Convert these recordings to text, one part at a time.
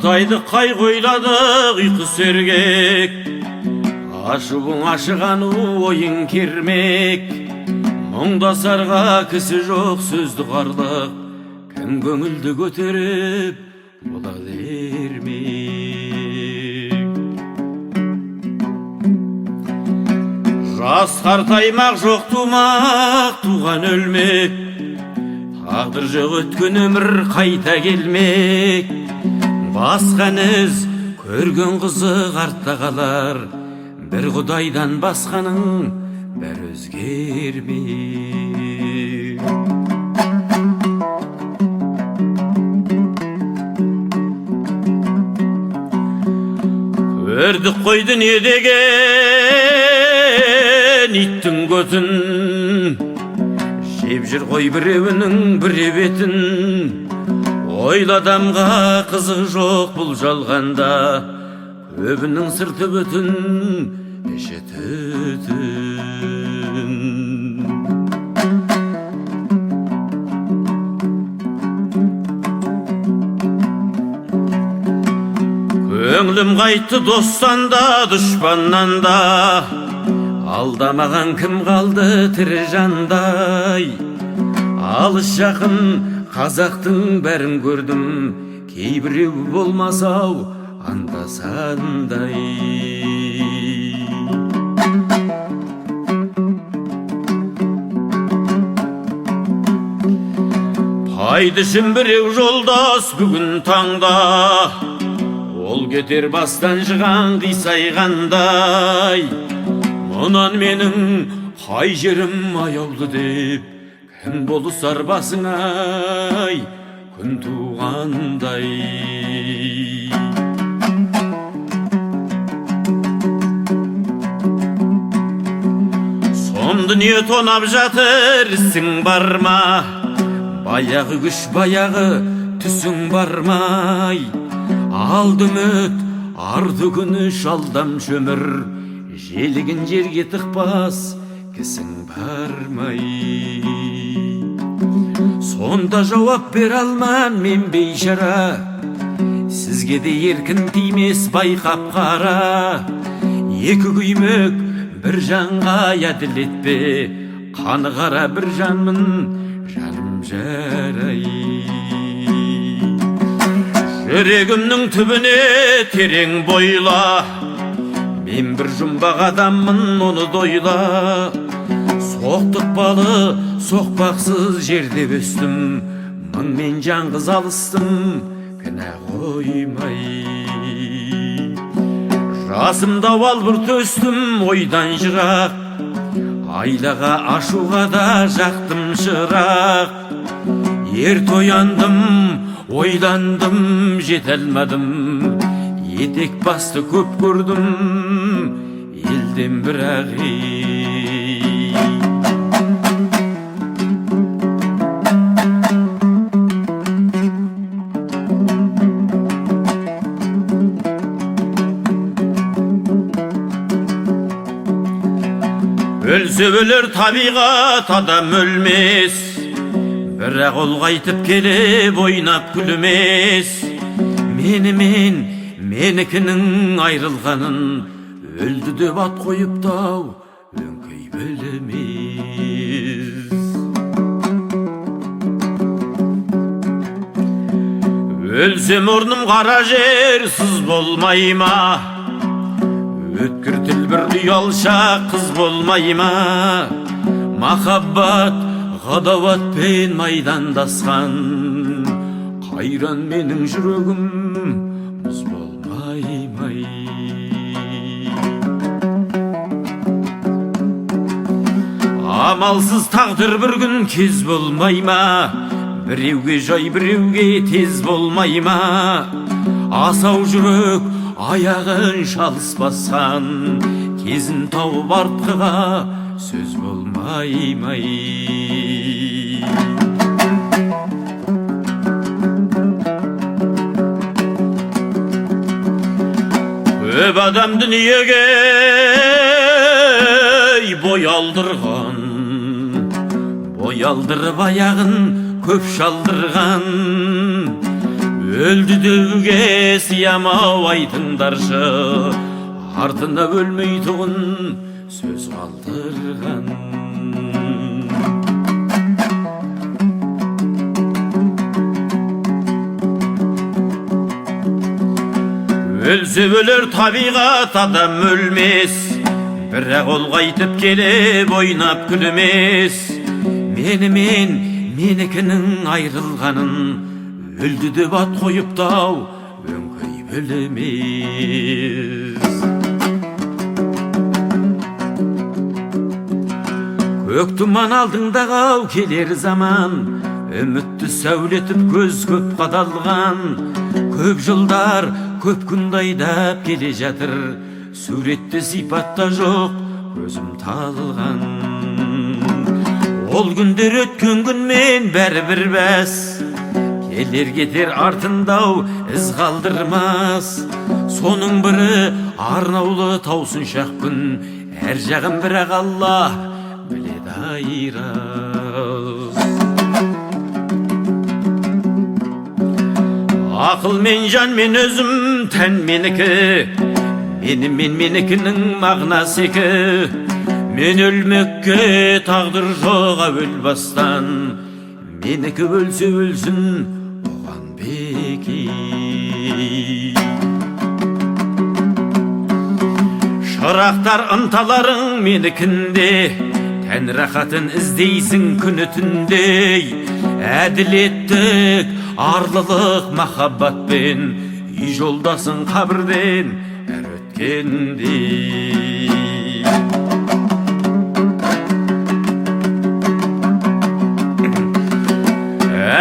Қартайдық, қайғы ойладық, ұйқы сергек. Ашуың ашығану, ойың кермек. Мұңдасарға кісі жоқ, сөзді қарлық. Кім көңілді көтеріп болады ермек? Жас қартаймақ, жоқ тумақ, туған өлмек. Тағдыр жоқ, өткен өмір қайта келмек. Басқан із, көрген қызық артта қалар. Бір құдайдан басқаның бәрі өзгермек. Көрдік қой дүние деген иттің көтін. Жеп жүр ғой біреуінің бір етін. Ойлы адамға қызық жоқ бұл жалғанда. Көбінің сырты бүтін, іші түтін. Көңілім қайтты достан да, дұшпаннан да. Алдамаған кім қалды тірі жандай? Алыс жақын қазақтың бәрін көрдім. Кейбіреу болмаса ау анда сандай. Пайда үшін біреу жолдас бүгін таңда. Ол кетер бастан жыған қисайғандай. Мұнан менің қай жерім аяулы деп, кім болысар басыңай күн туғандай? Сұм дүние тонап жатыр, ісің бар ма? Баяғы күш, баяғы түсің бармай. Алды үміт, арты өкініш, алдамшы өмір. Желігін жерге тықпас кісің бармай. Сонда жауап бере алман мен бейшара. Сізге де еркін тимес, байқап қара. Екі күймек бір жанға әділет пе? Қаны қара бір жанмын, жаным жарай. Жүрегімнің түбіне терең бойла. Мен бір жұмбақ адаммын, оны дойла. Соқтықпалы, соқпақсыз жерде өстім. Мыңмен жаңғыз алыстым, кінә қоймай. Жасымда албырт өстім, ойдан жырақ. Айлаға, ашуға да жақтым шырақ. Ерте ояндым, ойландым, жете алмадым. Етек басты көп көрдім елден бірақ, ей. Өлсе өлер табиғат, адам өлмес. Бірақ ол қайтып келіп ойнап күлмес. Менімен менікінің айрылғанын өлді деп ат қойып тау өңкей білмес. Өлсем орным қара жер, сыз болмай ма? Өткір тіл бір ұялшақ қыз болмай ма? Махаббат ғадауатпен майдандасқан. Қайран менің жүрегім мұз болмай май. Амалсыз тағдыр бір күн кез болмай ма? Біреуге жай, біреуге тез болмай ма? Асау жүрек аяғын шалыс басқан. Кезін тауып артқыға сөз болмай май. Көп адам дүниеге бой алдырған. Бой алдырып аяғын көп шалдырған. Өлді деуге сиямау айтыңдаршы, артына өлмейтұғын сөз қалдырған. Өлсе өлер табиғат, адам өлмес, бірақ ол қайтып келіп ойнап күлмес. Менімен менікінің айрылғанын өлді деп ат қойып тау өңкей білмес. Көк тұман алдыңдағы ау келер заман, үмітті сәулетіп көз көп қадалған. Көп жылдар көп күнді айдап келе жатыр, суретте сипатта жоқ көзім талған. Ол күндер өткен күнмен бәрібір бәс, келер кетер артындау із қалдырмас. Соның бірі арнаулы таусыншақ күн, әр жағын бірақ Алла біледі айраз. Ақыл мен жан мен өзім тән менікі, менімен менікінің мағынасы екі. Мен өлмекке тағдыр жоқ әуел бастан, менікі өлсе өлсін оған беки. Шырақтар ынталарың менікінде, тән рахатын іздейсің күні түндей. Әділеттік, арлылық, махаббатпен үй жолдасың қабірден әр өткендей.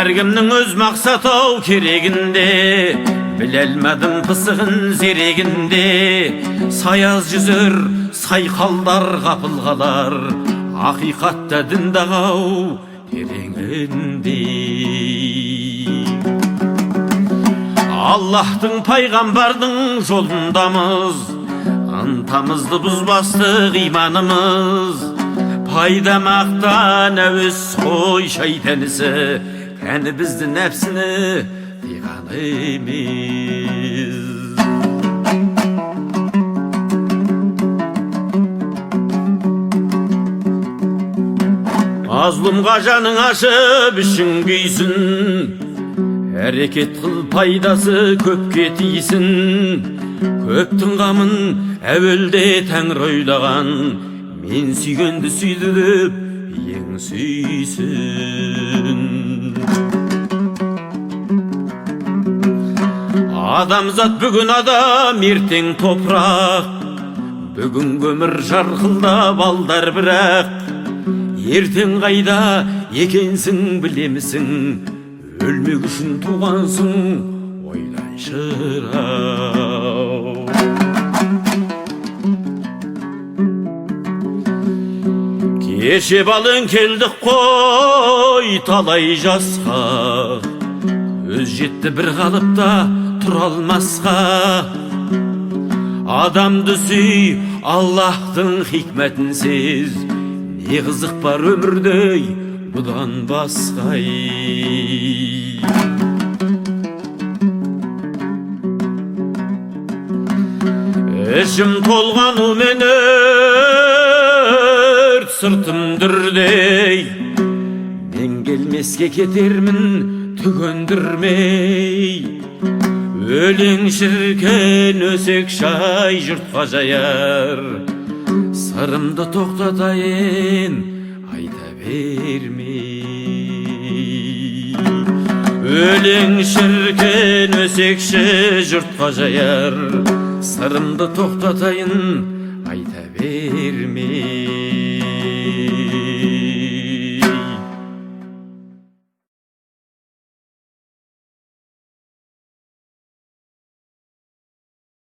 Әркімнің өз мақсаты ау керегінде, біле алмадым пысығын зерегінде. Саяз жүзір сайқалдар ғапыл қалар, ақиқатта дінді ау тереңінде. Аллаһтың пайғамбардың жолындамыз, ынтамызды бұзбастық иманымыз. Пайда мақтан әуес қой шайтан ісі, кәні бізді нәпсіні тыйған емес. Азлымға жаның ашып ішің күйсін, әрекет қыл пайдасы көпке тисін. Көптің қамын әуелде тәңір ойлаған, мен сүйгенді сүйді деп ең сүйсін. Адамзат бүгін адам, ертең топырақ, бүгінгі өмір жарқылдап алдар бірақ. Ертең қайда екенсің білемісің, өлмек үшін туғансың ойланшы ау. Кеше балың келдік қой талай жасқа, көз жетті бір қалыпта тұра алмасқа. Адамды сүй, Аллаһтың хикмәтін сез, не қызық бар өмірде бұдан басқа. Ішім толғанумен өрт, сыртым дүрдей, мен келмеске кетермін түгендірмей. Өлең шіркін өсек шай жұртқа жаяр, сырымды тоқтатайын айта бермей. Өлең шіркін өсекші жұртқа жаяр, сырымды тоқтатайын айта бермей.